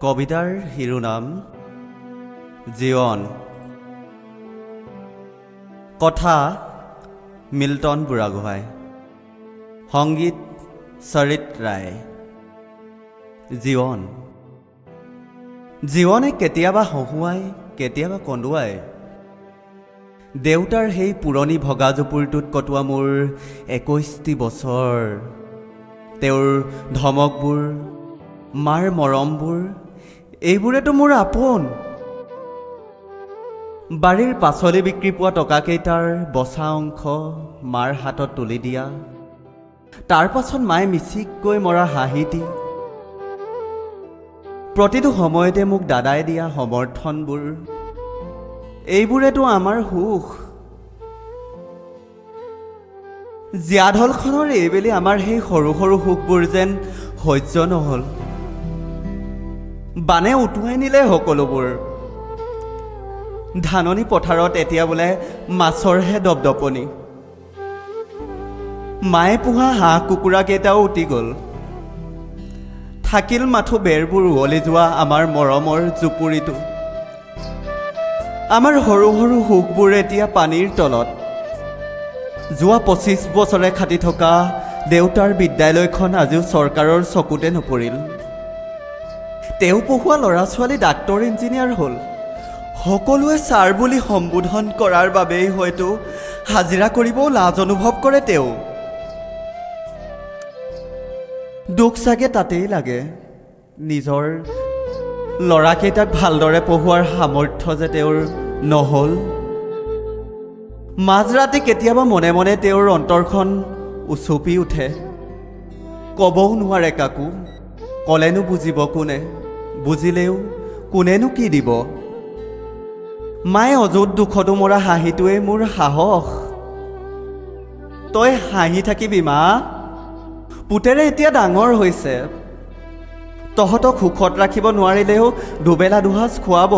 কবিতাৰ শিৰোনাম জীৱন। কথা মিল্টন বুঢ়াগোহাঁই, সংগীত চৰিত ৰায়। জীৱন জীৱনে কেতিয়াবা হহুৱাই, কেতিয়াবা কন্দুৱাই। দেউতাৰ সেই পুৰণি ভগা জুপুৰিটোত কটোৱা মোৰ 21টি বছৰ, তেওঁৰ ধমকবোৰ, মাৰ মৰমবোৰ, এইবোৰেতো মোৰ আপোন। বাৰীৰ পাচলি বিক্ৰী পোৱা টকাকেইটাৰ বচা অংশ মাৰ হাতত তুলি দিয়া, তাৰ পাছত মায়ে মিচিককৈ মৰা হাঁহিটি, প্ৰতিটো সময়তে মোক দাদাই দিয়া সমৰ্থনবোৰ, এইবোৰেতো আমাৰ সুখ। জীয়াঢলখনৰ এইবেলি আমাৰ সেই সৰু সৰু সুখবোৰ যেন সহ্য নহ'ল। বানে উটুৱাই নিলে সকলোবোৰ। ধাননি পথাৰত এতিয়া বোলে মাছৰহে দপদপনি। মায়ে পোহা হাঁহ কুকুৰাকেইটাও উটি গ'ল। থাকিল মাথো বেৰবোৰ উৱলি যোৱা আমাৰ মৰমৰ জুপুৰিটো। আমাৰ সৰু সৰু সুখবোৰ এতিয়া পানীৰ তলত। যোৱা 25 বছৰে খাটি থকা দেউতাৰ বিদ্যালয়খন আজিও চৰকাৰৰ চকুতে নপৰিল। তেওঁ পঢ়োৱা ল'ৰা ছোৱালী ডাক্তৰ, ইঞ্জিনিয়াৰ হ'ল। সকলোৱে ছাৰ বুলি সম্বোধন কৰাৰ বাবেই হয়তো হাজিৰা কৰিবও লাজ অনুভৱ কৰে তেওঁ। দুখ চাগে তাতেই লাগে, নিজৰ ল'ৰাকেইটাক ভালদৰে পঢ়োৱাৰ সামৰ্থ্য যে তেওঁৰ নহ'ল। মাজৰাতি কেতিয়াবা মনে মনে তেওঁৰ অন্তৰখন উচুপি উঠে। ক'বও নোৱাৰে কাকো, ক'লেনো বুজিব কোনে, বুজিলেও কোনেনো কি দিব। মায়ে অযুত দুখতো মৰা হাঁহিটোৱেই মোৰ সাহস। তই হাঁহি থাকিবি মা, পুতেৰে এতিয়া ডাঙৰ হৈছে, তহঁতক সুখত ৰাখিব নোৱাৰিলেও দুবেলা দুসাঁজ খুৱাব।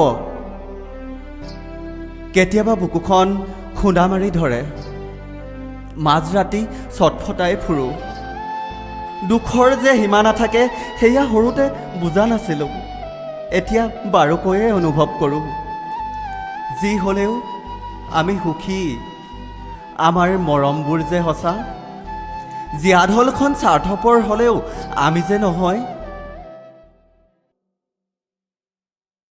কেতিয়াবা বুকুখন খুন্দা মাৰি ধৰে, মাজৰাতি ছটফটাই ফুৰোঁ। দুখৰ যে সীমা নাথাকে সেয়া সৰুতে বুজা নাছিলোঁ, এতিয়া বাৰুকৈয়ে অনুভৱ কৰোঁ। যি হ'লেও আমি সুখী, আমাৰ মৰমবোৰ যে সঁচা। জীয়াঢলখন স্বাৰ্থপৰ হ'লেও আমি যে নহয়।